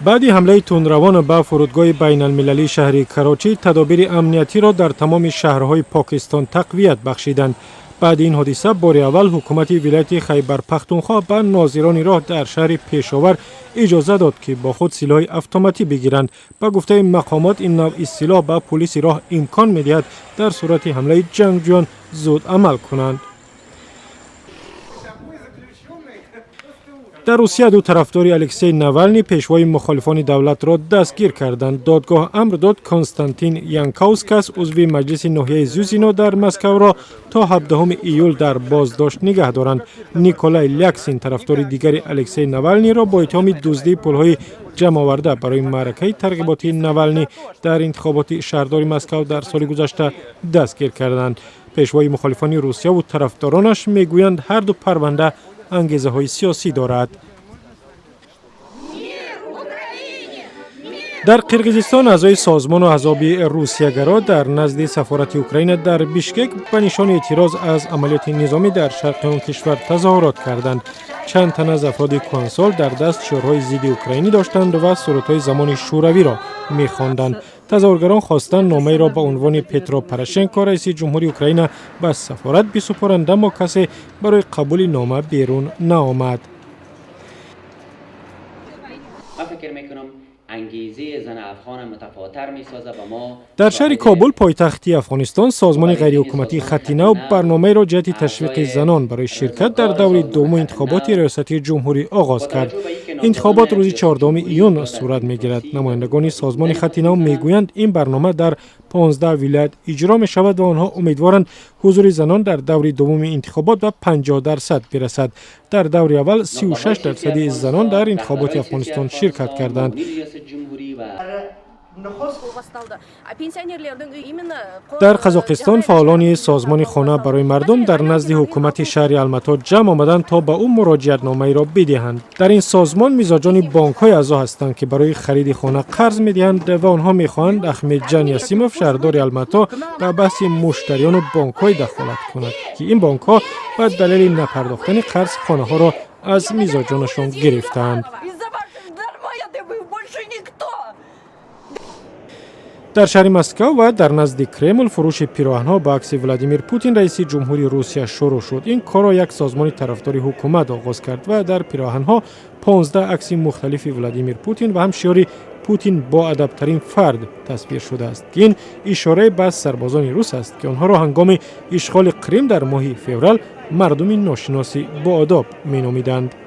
Баъди ҳамлаи тундравон ба фурудгоҳи байналмилалии шаҳри Карочӣ тадобири амниятиро дар тамоми шаҳрҳои Покистон тақвият бахшиданд. Баъди ин ҳодиса бори аввал ҳукумати вилояти Хайбар-Пахтунхо ба нозирони роҳ дар шаҳри Пешовар иҷоза дод, ки бо худ силоҳи автоматӣ бигиранд. Ба гуфтаи мақомот, ин навъи силоҳ ба пулиси роҳ имкон медиҳад, дар сурати ҳамлаи ҷангҷӯён зуд амал кунанд. Дар Русия ду тарафдори Алексей Навални, пешвои мухолифони давлатро дастгир карданд. Додгоҳ амр дод Константин Янкаускас, узви маҷлиси ноҳияи Зюзино дар Москавро, то 17 июл дар боздошт нигаҳ доранд. Николай Ляксин, тарафдори дигари Алексей Навалниро, бо иттиҳоми дуздии пулҳои ҷамъоварда барои маъракаи тарғиботии Навални дар интихоботи шаҳрдори Москав дар соли гузашта дастгир карданд. Пешвои мухолифони Русияву тарафдоронаш мегӯянд, ҳар ду парванда ангезаҳои сиёсӣ дорад. Дар Қирғизистон аъзои созмону аҳзоби русиягаро дар назди сафорати Украина дар Бишкек ба нишони эътироз аз амалиёти низомӣ дар шарқи он кишвар тазоҳурот карданд. Чанд тан аз афроди кӯҳансол дар даст шиорҳои зидди украинӣ доштанд ва сурудҳои замони шӯравиро мехонданд. Тазоҳургарон хостанд номаеро ба унвони Петро Порошенко, раиси ҷумҳури Украина, ба сафорат бисупоранд, аммо касе барои қабули нома берун наомад. Дар шаҳри Кобул, пойтахти Афғонистон, созмони ғайриҳукуматии «Хатти нав» барномаеро ҷиҳати ташвиқи занон барои ширкат дар даври дуввуми интихоботи риёсати ҷумҳурӣ оғоз кард. Интихобот рӯзи 14 июн сурат мегирад. Намояндагони созмони «Хатти нав» мегӯянд, ин барнома дар 15 вилоят иҷро мешавад ва онҳо умедворанд, ҳузури занон дар даври дуввуми интихобот ба 50% бирасад. Дар даври аввал 36 дарсади занон дар интихоботи Афғонистон ширкат карданд. Дар Қазоқистон фаъолони созмони «Хона барои мардум» дар назди ҳукумати шаҳри Алмато ҷамъ омаданд, то ба ӯ муроҷиатномаеро бидиҳанд. Дар ин созмон мизоҷони бонкҳои аъзо ҳастанд, ки барои хариди хона қарз медиҳанд, ва онҳо мехоҳанд Ахмедҷан Ясимов, шаҳрдори Алмато, ба баҳси муштариёну бонкҳое дахолат кунад, ки ин бонкҳо ба далели напардохтани қарз хонаҳоро аз мизоҷонашон гирифтаанд. Дар шаҳри Москав ва дар назди Кремл фурӯши пироҳанҳо ба акси Владимир Путин, раиси ҷумҳури Русия, шурӯъ шуд. Ин корро як созмони тарафдори ҳукумат оғоз кард ва дар пироҳанҳо 15 акси мухталифи Владимир Путин ва ҳам шиори «Путин боадабтарин фард» тасвир шудааст, ки ин ишорае ба сарбозони рус аст, ки онҳоро ҳангоми ишғоли Қрим дар моҳи феврал мардуми ношиноси боодоб меномиданд.